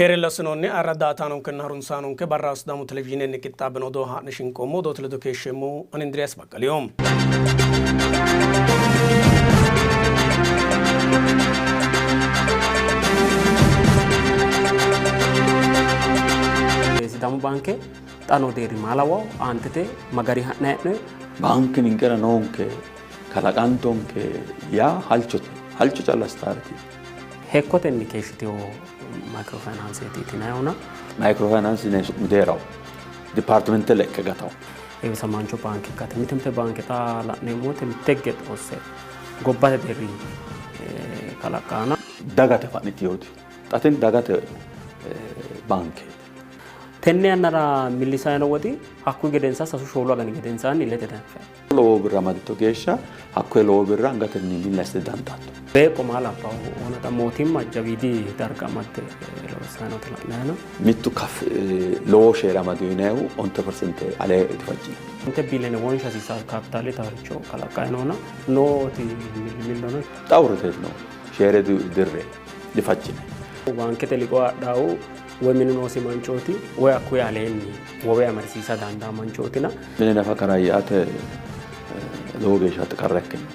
Keerella assinoonni ayirradda daa''ataanonkenna harunsaanonke barra Sidaamu televizhiinenni qixxaabbino odoo haa'ne shinqoommo. Odoote ledo keeshsheemmohu ani Indiriyaas Baqqaliho. Sidaamu baanke xa noo deerri maa lawawo? Aantete ma gari ha'nanni hee'noyi? Baanke ninkera noonke kalaqantonke yaa halchote. Halcho calla assitaareti. Hekkotenni keeshshitino maykiro fayinaanseeti yitinayihuna. Maykiro fayinaanse yinanni su'mi dihee'rawo. Dipaartimente lekke gatawo. Heewisamaancho baanke ikkate. Mite mite baanke xa la'neemmo woyte mitte higge xoosse gobbate deerri kalaqqaana. Dagate fa'nitinote. Xa tini dagate baankeeti. Tenne yannara millissanni noo woxi hakkuyi gedensa sasu shoolu agani gedensaanni illete danfanni. Lowo birra amaditto geeshsha hakkoye lowo birra angatenni milli assite dandaatto. Beeqqo maa labbawo? Wona xa mootimma jawiidi darga amadde loossanni noota la'nanni. Mittu kaf lowo sheere amadino yinannihu onte persente alee difajjinanni. Onte biliyoone wonsha hasiissanno kaapitaale taaricho kalaqqanni noona nooti millimillono. Xa uurriteeti noohu sheere dirre difajjinanni. Baankete liqoo adhaahu woy minu noosi manchooti woy hakkuyi aleenni wowe amadisiisa dandaa manchootina. Mine nafa karaayya'ate lowo geeshsha qarra ikkino.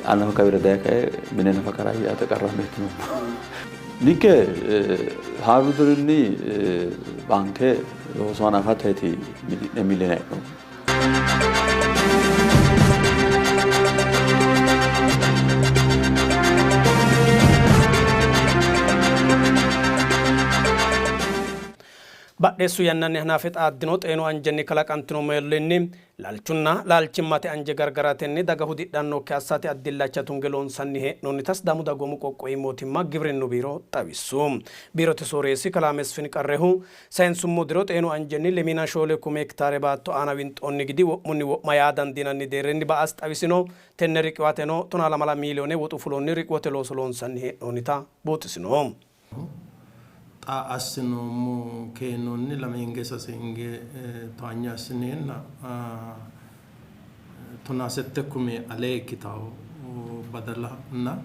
Ani nafa kawira daye kae mine nafa karaayya'ate qarramme ikkinoommo. Ninke haaru dirinni baanke looso hanafateeti mixi'ne milline hee'noommo. Badheessu yannanni hanafe xaaddino xeenu anjenni kalaqantino meellinni laalchunna laalchimmate anje gargaratenni daga hudidhannokki assate addi illacha tunge loonsanni hee'noonnita Sidaamu Dagoomu Qoqqowi Mootimma Gibrinnu Biiro xawissu. Biirote sooreessi Kalaa Mesfin Qarrehu Sayinsummo diro xeenu anjenni lemiina shoole kume hektaare baatto aana winxoonni gidi wo'munni wo'ma yaa dandiinanni deerrinni ba''asi xawisino. Tenne riqiwateno tonaa lamala miiliyoone woxu fulonni riqiwote looso loonsanni hee'noonnita buuxisino. Xa assinoommo keenonni lame hinge sase hinge towaanyo assineenna tonaa sette kume alee ikkitanno badalanna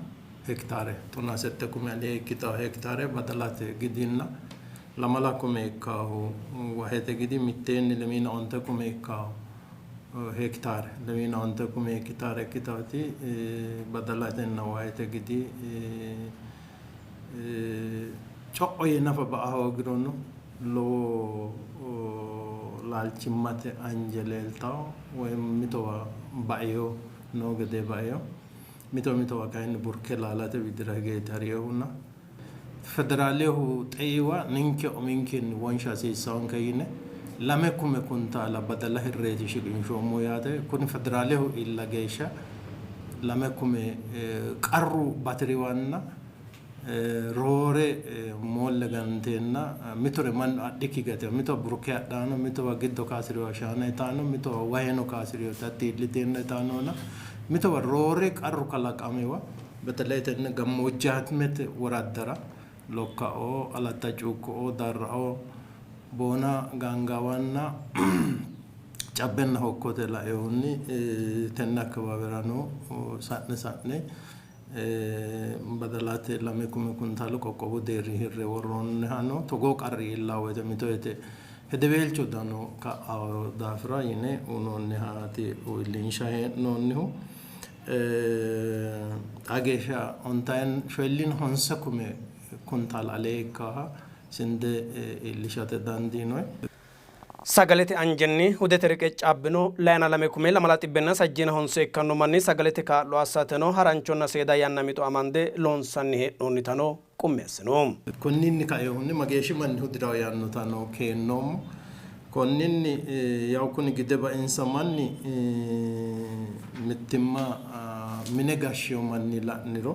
hektaare tonaa sette kume alee ikkitanno hektaare badalate gidinna lamala kume ikkannohu wahete gidi mitteenni lemiina onte kume ikkanno hektaare lemiina onte kume hekitaare ikkitannoti badalatenna wahete gidi co'o yee nafa ba''a hoogirono lowo laalchimmate anje leeltanno woyi mitowa baino noo gedee baino mito mitowa kayinni burke laalate widira higeeti harinohuna Federaalehu xeiwa ninke uminkenni wonsha hasiissannonke yine 2 kume kuntaala badala hirreeti shiqinshoommo yaate. Kuni federaalehu iilla geeshsha 2 kume qarru bati'riwanna roore moolle ganteenna mitore mannu adhikki gatino. Mitowa burke adhanno, mitowa giddo kaasiriwa shaana itanno, mitowa waheno kaasiriwota hatti iilliteenna itannona mitowa roore qarru kalaqamiwa በተለይ tenne gammoojjaamete woraddara Lokkao, Alatta Cuukko'o, Darrao, Boona Gaangaawanna Cabbenna Hokkote lainohunni tenne akkawaawera sa'ne sa'ne badalate 2 kume kuntaalo qoqqowu deerri hirre worroonnihano togoo qarri iillanno woyte mito woyte hedeweelcho dano ka'anno daafira yine uyinoonnihaati iillinshanni hee'noonnihu. Xaa geeshsha ontaayinna shoyilliina honse kume kuntaala alee ikkannoha sinde iillishate dandiinoonni. Sagalete anjenni hudete reqeccaabbino layina 2 kume 865 ikkanno manni sagalete kaa'lo assateno haranchonna seeda yanna mixo amande loonsanni hee'noonnitano qummeessino. Konninni kainohunni mageeshshi manni hudi'rawo yaannotano keennoommo. Konninni yawu kuni gide bainsa manni mittimma mine gashshino manni la'niro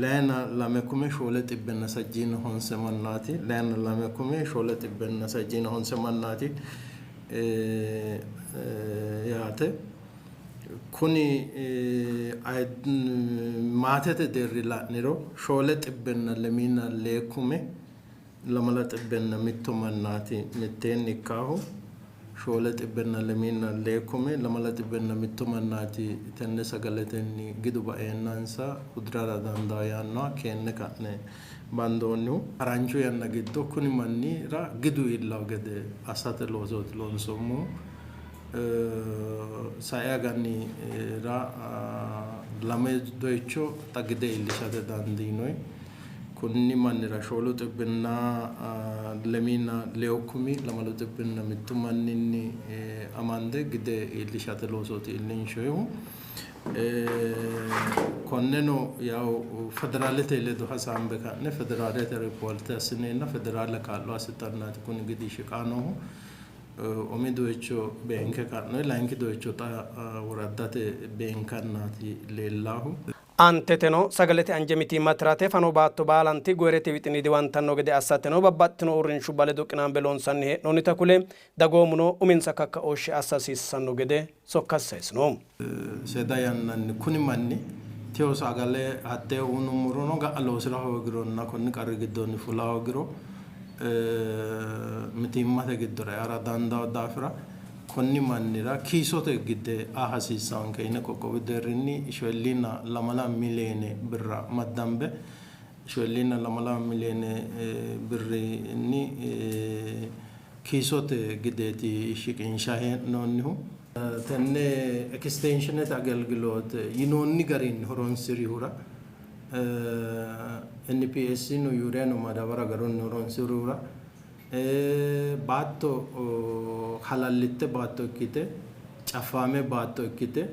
layina 2 kume 469 mannaati. Layina 2 kume 469 mannaati yaate. Kuni maatete deerri la'niro 4 lemiina 2 kume 801 mannaati mitteenni ikkaahu. 702,001 mannaati tenne sagaletenni gidu baeennansa hudirara dandaa yaannoha keenne ka'ne bandoonnihu. Harancho yanna giddo kuni mannira gidu iillawo gede assate loosooti loonsoommohu. Sai aganira 2 doyicho xa gide iillishate dandiinoyi. Kunni mannira 702,001 manninni amande gide iillishate loosooti iillinshoyihu. Konneno yaw federaalete ledo hasaambe ka'ne federaalete ripoorte assineenna federaale kaa'lo assitannaati kuni gidi shiqanohu. Umi doyicho beenke ka'noyi, layinki doyicho xa woraddate beenkannaati leellahu. Aanteteno sagalete anje mitiimma tirate fano baatto baalanti goyirete wixinni diwantanno gede assateno babbaxxitino uurrinshubba ledo qinaambe loonsanni hee'noonnita kule, dagoomuno uminsa kakkaooshshe assa hasiissanno gede sokka sayisino. Seeda yannanni kuni manni teyo sagale hattee uyinummorono ga'a loosi'ra hoogironna konni qarri giddonni fula hoogiro mitiimmate giddora eara dandaanno daafira konni mannira kiisote gidde aa hasiissanke yine qoqqowu deerrinni 24 miliyoone birra maddambe 24 miliyoone birrinni kiisote gideeti shiqinsha hee'noonnihu. Tenne ekistenshinete agelgiloote yinoonni garinni horonsirihura NPS no Yuuriyano madaabara garunni horonsirihura baatto halallitte baatto ikkite, caffaame baatto ikkite,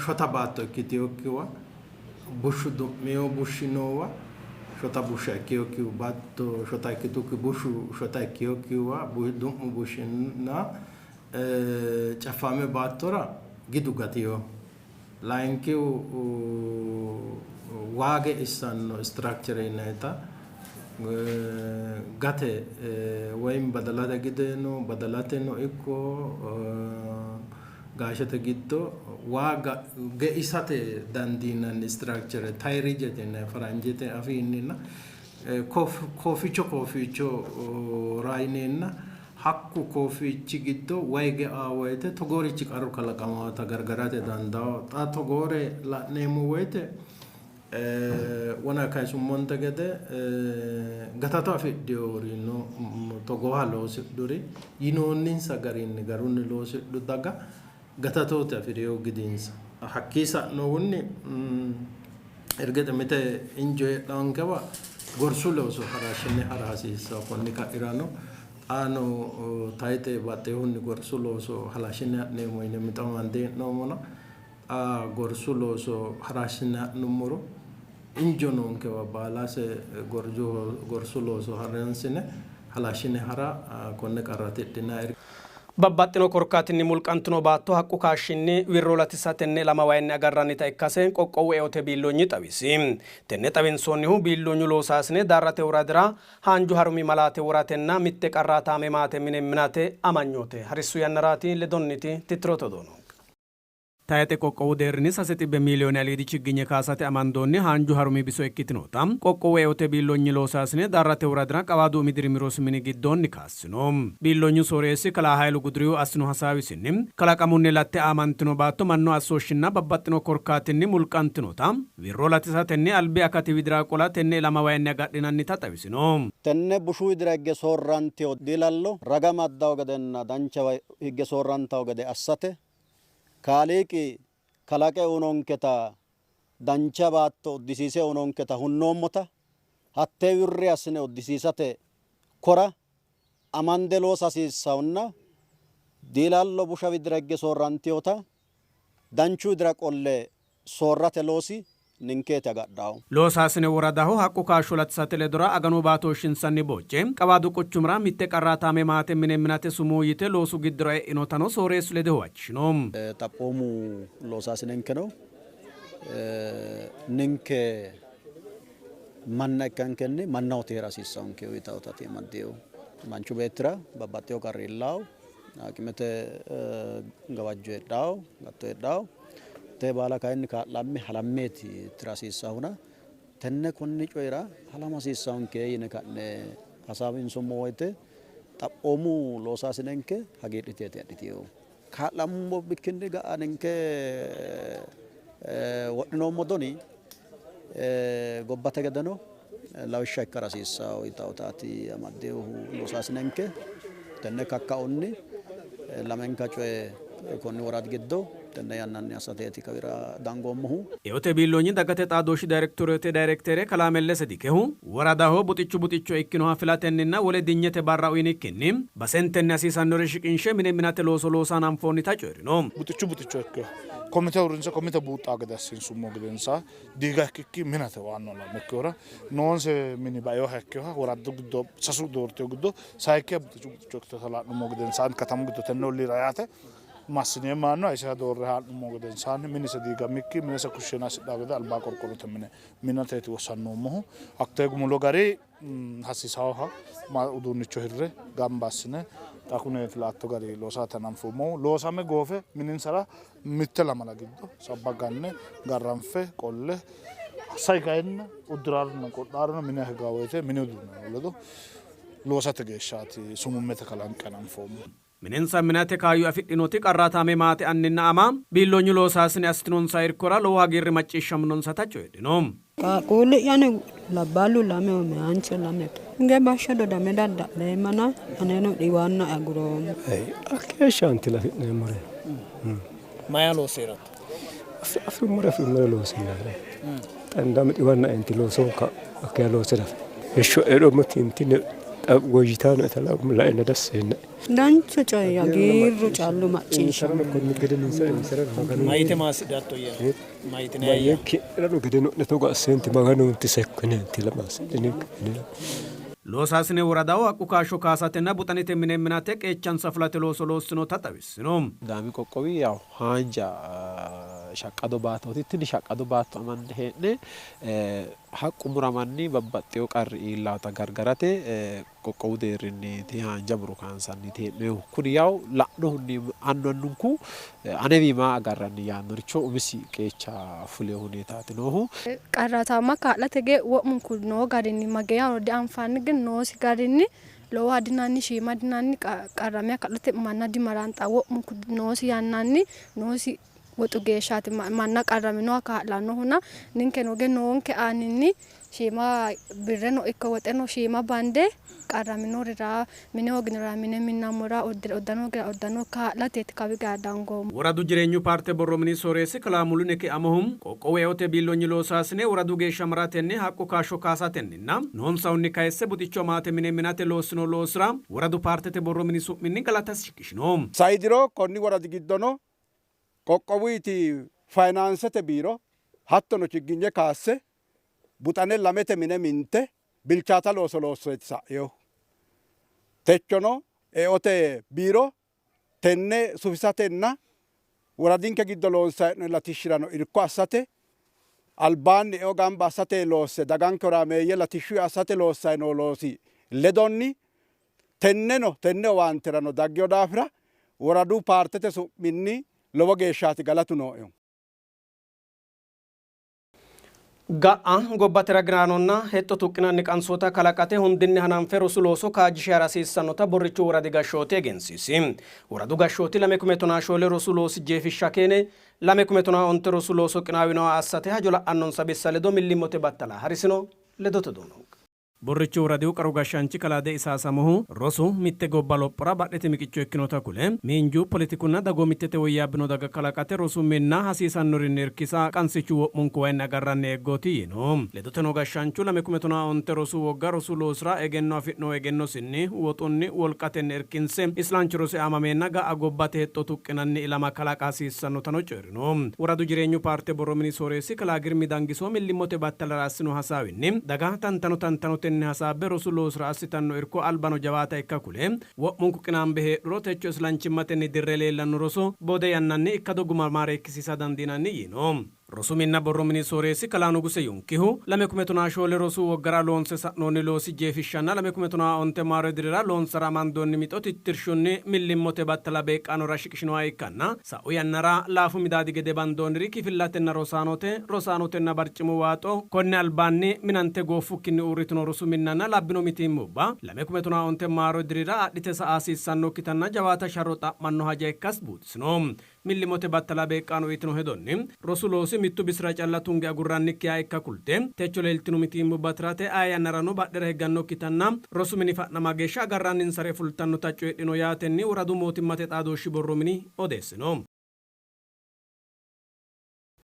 shota baatto ikkitinokkiwa, bushshu du'mino bushshi noowa, shota bushsha ikkinokkiwa, baatto shota ikkitukki bushshu shota ikkinokkiwa, du'mu bushshinna caffaame baattora gidu gatino. Layinkihu waa geissanno istiraakchere yinayita gate woyim badalate gideno badalateno ikko gaashete giddo waa geisate dandiinanni istiraakchere tayrijete yinanni faranjete afiinnina kooficho kooficho raayineenna hakku koofichi giddo wayi ge'a woyte togoorichi qarru kalaqamaata gargarate dandaao. Xa togoore la'neemmo woyte wona kayisummonte gede gatato afidhinorino togooha loosidhuri yinoonninsa garinni garunni loosidhu daga gatatooti afi'rino gidinsa. Hakkii sa'nohunni ergete mite injo heedhaankewa gorsu looso harashine hara hasiissanno. Konni ka'irano xaano tayxe baxxinohunni gorsu looso halashine ha'neemmo yine mixo amande hee'noommona xa gorsu looso harashine ha'nummoro injo noonkewa baalase gorsu looso haransine halashine hara konne qarra tidhinanni. Babbaxxino korkaatinni mulqantino baatto haqqu kaashshinni wirro latisatenni ilama wayinni agarrannita ikkase qoqqowu eote biilloonyi xawisi. Tenne xawinsoonnihu biilloonyu loosaasine Daarrate woradira haanju harumi malaate woratenna mitte qarraataame maate mine minate amanyoote harissu yannaraati. Ledonniti tittirote odoo noonke. Tayxe qoqqowu deerrinni 300 miiliyoone aliidi chigginye kaasate amandoonni haanju harumi biso ikkitinota qoqqowu eote biilloonyi loosaasine Daarrate woradira Qawaadu umi dirimi rosi mini giddoonni kaassino. Biilloonyu sooreessi kalaa Hayilu Guduriyu assino hasaawisinni kalaqamunni latte aamantino baatto mannu assooshshinna babbaxxino korkaatinni mulqantinota wirro latisatenni albi akati widira qola tenne ilama wayinni agadhinannita xawisino. Tenne bushu widira higge soorrantino diilallo raga amaddawo gedenna danchawa higge soorrantawo gede assate Kaaliiqi kalaqe uyinonketa dancha baatto uddisiise uyinonketa hunnoommota hattee wirri assine uddisiisate kora amande loosa hasiissahunna diilallo busha widira higge soorrantinota danchu widira qolle soorrate loosi ninkeeti agadhawo. Loosaasine woradaho haqqu kaashsho latisate ledora aganu baatooshshinsanni bocce Qawaadu quchumira mitte qarraataame maate mine minate sumuu yite loosu giddora e'inotano sooreessu lede huwachishino. Xaphoomu loosaasinenkeno ninke manna ikkankenni mannaho teera hasiissanke uyitawotati amaddeewu manchu beettira babbaxxewo qarri iillawo hakimete gawajjo heedhawo gatto heedhawo te baala kayinni kaa'lamme halammeeti tira hasiissahuna tenne konni coyira halama hasiissanke yine ka'ne hasaawinsummo woyte Xaphoomu loosaasinenke hagiidhiteeti adhitinohu. Kaa'lammo bikkinni ga'a ninke wodhinoommo doni gobbate gedeno lawishsha ikkara hasiissanno yitawootaati amaddinohu loosaasinenke. Tenne kakkaonni lamenka coye konni woradi giddo tenne yannanni assateeti kawira dangoommohu. Eote biilloonyi dagate xaadooshshi dayrekitoreete dayrektere kalaa Mellese Dikehu, woradaho buxichu buxicho ikkinoha filatenninna wole dinyete barra uynikkinni basentenni hasiisannore shiqinshe mine minate looso loosa hananfoonnita coyi'rino. Buxichu buxicho ikkinoha komite uurrinse komite buuxxaa gede assinsummo gedensaa diiga ikkikki minate waanno alame ikkinohura noonse mini bainoha ikkinoha woradu giddo sasu doortino giddo sayikkiha buxichu buxicho ikkinota la'nummo gedensaanni katamu giddo tenne olliira yaate massineemmo yaannoha isera doorre haa'nummo gedensaanni minise diigamikki minese kushsheena assidhanno gede albaa qorqorrote mine minateeti wossannoommohu. Hattee gumulo gari hasiisannoha uduunnicho hirre gamba assine xa kuneeti laatto gari loosate hananfoommohu. Loosame goofe mininsara mitte lamala giddo sabba ganne garranfe qolle sai kayinni uddiraarinna qodhaarino mine higaa woyte mini uduunnino ledo loosate geeshshaati sumummete kalanqe hananfoommo. Minensa minate kaayyo afidhinoti qarraataame maate anninna ama biilloonyu loosaasine assitinonsa irkora lowo hagiirri macciishshaminonsata coyidhino. Qaaqquulli'yano labballu lameho meyaancho lamete. Hinge bashsho dodame dadda'leemmana aneno dhiwanna aguroommo. Hakkeeshshaanti afi'neemmore. Maya loosi'ratto? Afi'rummore afi'rummore loosi'nanni. Xandame dhiwanna enti loosonka hakkeya loosira. Heeshsho hee'roommoti intine woyyitanoeta laenna dassi yiinoe. Danchu coyi hagiirru callu macciishshamino. Mayite maassi'ratto yee? Mayitine ayya? Ki'nerano gedeno'ne togo asseenti Maganunti sekkineenti maassi'nini. Loosaasine woradaho haqqu kaashsho kaasatenna buxanete mine minate qeechansa fulate looso loossinota xawissino. Sidaami qoqqowi yaw haanja shaqqado baattooti. Tini shaqqado baatto amande hee'ne haqqu muramanni babbaxxewo qarri iillaata gargarate qoqqowu deerrinniiti haanja muro kaansanniti hee'noonnihu. Kuni yaw la'nohunni annu annunku anewi maa agarranni yaannoricho umisi qeecha fuleyo huneetaati noohu. Qarraataamma kaa'late ge wo'munku noo garinni mageeyaro dianfanni ግን noosi garinni lowoha dinanni shiima dinanni qarrame kaa'late manna dimaranxa wo'munku noosi yannanni noosi woxu geeshshaati manna qarraminoha kaa'lannohuna ninkeno ge noonke aaninni shiima birreno ikko woxeno shiima bande qarraminorira mine hooginorira mine minnammora uddano hoogira uddano kaa'lateeti kawi ga'a dangoommo. Woradu jireenyu paarte borro mini sooreessi kalaa Mulune Keamohu qoqqowu eote biilloonyi loosaasine woradu geeshsha maratenni haqqu kaashsho kaasatenninna noonsahunni kayisse buxicho maate mine minate loossino loosira woradu paartete borro mini su'minni galatasi shiqishino. Sai diro konni woradi giddono qoqqowuyti fayinaansete biiro hattono chigginye kaasse buxane lamete mine minte bilchaata looso loosseeti sa'inohu. Techono eote biiro tenne sufisatenna woradinke giddo loonsanni hee'noonni latishshirano irko assate albaanni eo gamba assate loosse daganke horaameeyye latishshu assate loossanni noo loosi ledonni tenneno tenne owaanterano daggino daafira woradu paartete su'minni lowo geeshshaati galatu nooehu. Ga'a gobbate ragiraanonna hexxo tuqqinanni qansoota kalaqate hundinni hananfe rosu looso kaajjishe hara hasiissannota Borrichu woradi gashshooti egensiisi. Woradu gashshooti 2014 rosu loosi jeefishsha keene 2015 rosu looso qinaawinoha assate hajo la'annonsa bissa ledo millimmote battala harisino. Ledote duunonke. Borrichu woradihu qaru gashshaanchi kalaa Deisa Samohu rosu mitte gobba lophora badhete miqicho ikkinota kule, miinju, poletikunna dagoomittete woyyaabbino daga kalaqate rosu minna hasiisannorinni irkisa qansichu wo'munku wayinni agarranni eeggooti yiino. Ledoteno gashshaanchu 2015 rosu wogga rosu loosira egenno afi'nohu egennosinni, woxunni, wolqatenni irkinse islanchu rosi aamameenna ga'a gobbate hexxo tuqqinanni ilama kalaqa hasiissannotano coyi'rino. Woradu Jireenyu paarte borro mini sooreessi kalaa Girmi Dangiso millimmote battalara assino hasaawinni, daga tantano tantanotenni hasaabbe rosu loosira assitanno irko albano jawaata ikka kule, wo'munku qinaambe heedhuro techo islanchimmatenni dirre leellanno roso boode yannanni ikkado guma maareekkisiisa dandiinanni yiino. Rosu minna borro mini sooreessi kalaa Nuguse Yunkihu, 2014 rosu woggara loonse sa'noonni loosi jeefishshanna 2015 maaro dirira loonsara amandoonni mixo tittirshunni millimmote battala beeqqaanora shiqishinoha ikkanna sa'u yannara laafu midaadi gede bandoonniri kifillatenna rosaanote rosaanotenna barcimu waaxo, konni albaanni minante gooffukkinni uurritino rosu minnanna labbino mitiimmubba 2015 maaro dirira adhite sa'a hasiissannokkitanna jawaata sharro xa'manno haja ikkas buuxisino. Millimmote battala beeqqaano uytino hedonni, rosu loosi mittu bisira calla tunge agurrannikkiha ikka kulte, techo leeltino mitiimmubba tirate aye yannarano badhera higgannokkitanna rosu mini fa'nama geeshsha agarranninsare fultannota coyidhino yaatenni woradu mootimmate xaadooshshi borro mini odeessino.